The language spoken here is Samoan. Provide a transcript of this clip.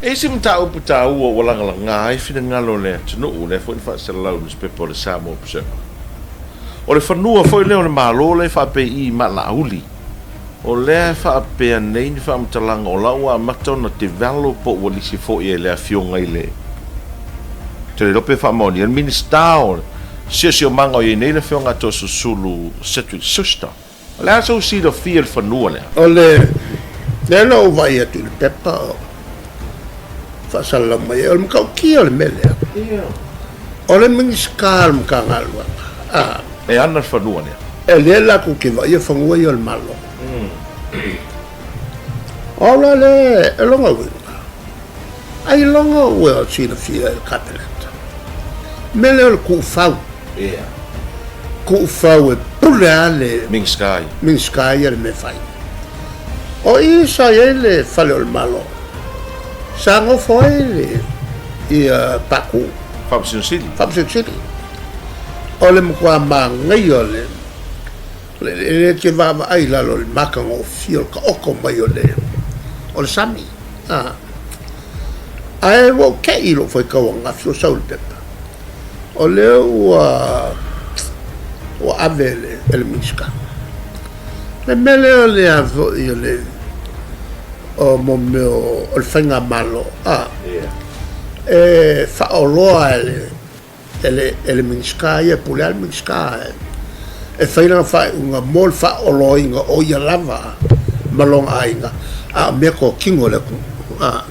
E isi mataupu taua ua lagalaga ai finagalo o le atunuu, lea foi na faasalalau i le nusipepa o le Samoa Observer. O le fanua foi lea o le Malo lea e faapea i i Malaauli. O lea e faapea nei ni faamatalaga o la ua amata ona develop po ua lisi foi e le afioga i le Ou te le iloa pe faamaonia le Minisita o le Siosiomaga o i ai nei le afioga a Toeolesulusulu Cedric Schuster. O le a sou silafia i le fanua lea? O le lea na ou vaai atu i le pepa o faasalalau mai ai, o le matautia o le mea lea, o le Minisita o le Matagaluega, a. E ana le fanua lea. E lea latou te vaaia fanua ia o le Malo. O au la lea e lona uiga, ailoga ua silafia e le Kapeneta mea lea o le tuufau. Tuufau e pule lava le Minisita ia. Minisita ia le mea e fai. O i sa i ai le fale o le Malo, sa nofo ai le ia Patu. Faamasino Sili. Faamasino Sili. O le matua manaia o le e te vaavaai i lalo o le matagofie o le taoto mai o le o le sami. A. Ae ua ou te'i i lou faitau ananafi o sau i le pepa, o lea ua ua ave e le e le Minisita. Le mea lea o le a foi o le o mo mea o le faigamalo a e faaoloa e le e le e le Minisita ia e pule lava le Minisita e fai lana faaiuga mo le faaoloaina o ia lava ma lona aiga, a o mea totino a le atunuu. A.